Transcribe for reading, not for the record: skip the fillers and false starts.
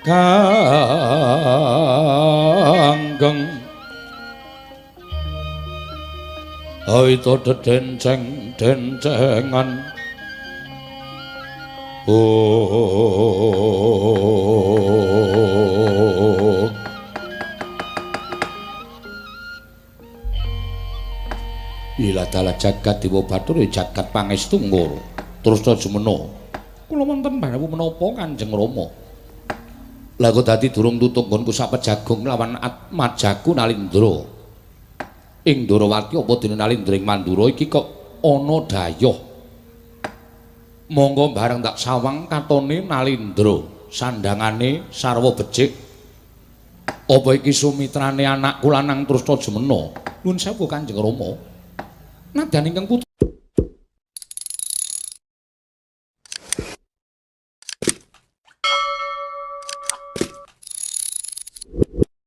Ganggeng awita dedenceng dencengan. Oh, ila dalah jagat dewa bathara jagat pangestu ngoro. Terus jumena kula wonten bareng menapa Kanjeng Rama? Lah kok dadi durung tutuk nggonku sapejagung lawan Atmajaku Nalindra. Ing Ndorowati apa dene Nalindra ing Mandura iki kok ana dayoh. Monggo bareng tak sawang katone Nalindra, sandangane sarwa becik. Apa iki sumitrane anakku lanang Trusna Jumena? Nuwun sewu Kanjeng Rama. Nadyan ingkang putra